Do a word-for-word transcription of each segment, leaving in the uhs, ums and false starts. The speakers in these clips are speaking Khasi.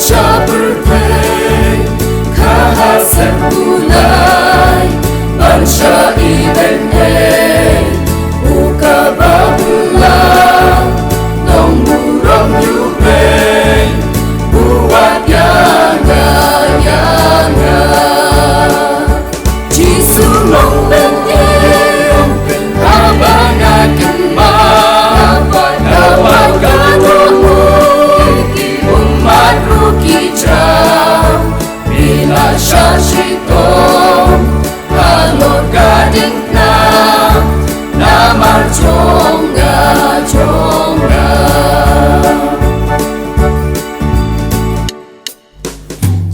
Sha pyrthei ka ha sep u Blei ban shah ïeit, u kaba u la long burom ïa u Blei, u wad ïa nga, ïa nga. Jisu Nongpynim, haba nga kynmaw, haba nga kynmaw, ki ummat ruh ki jaw, phi la shah shitom halor ka diengphna, namar jong nga, jong nga.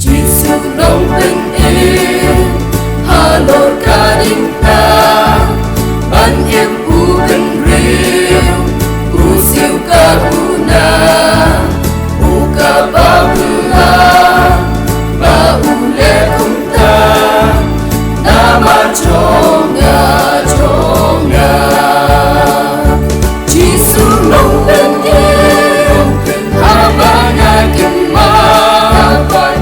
Jisu Nongpynim, halor ka diengphna ban im u bynriew, u siew ka kuna, u kaba u la, ba u leh kumta, namar jong nga, jong nga. Jisu Nongpynim, haba nga kynmaw,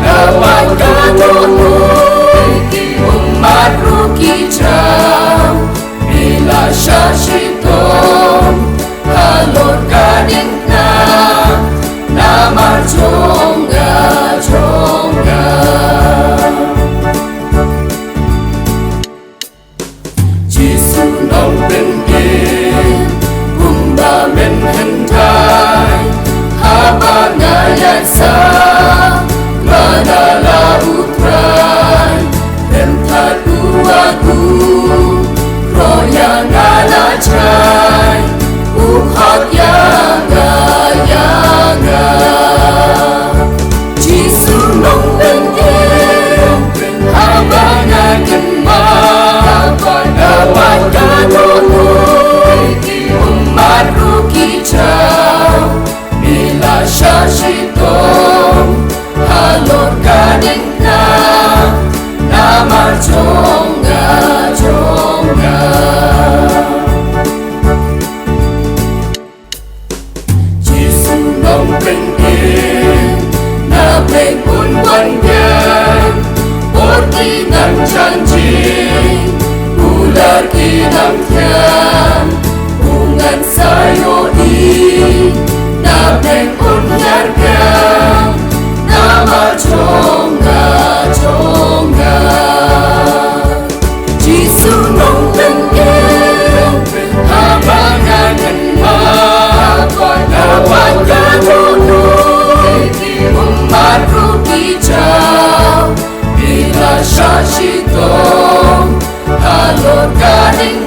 haba nga kynmaw, ki ummat ruh ki jaw, phi la shah shitom halor ka diengphna, namar jong nga, jong nga. Jisu Nongpynim, kumba men kynthai, haba nga ïaid sah, ba na la u Trai, kynthai u wa u, roh ïa nga la jai, u khot ïa nga, ïa nga. Jisu Nongpynim, haba nga kynmaw, haba nga kynmaw, ki ummat ruh ki jaw, phi la shah shitom halor ka diengphna, namar jong nga, jong nga. Jisu Nongpynim, na pdeng un wan biang, bor ki nang jan jing, u lar ki nang thiang, u ngan sa ïohi, na pdeng un hiar biang, namar jong nga, jong nga. Jisu Nongpynim, haba nga kynmaw, haba nga kynmaw, ki ummat ruh ki jaw, phi la shah shitom halor ka dieng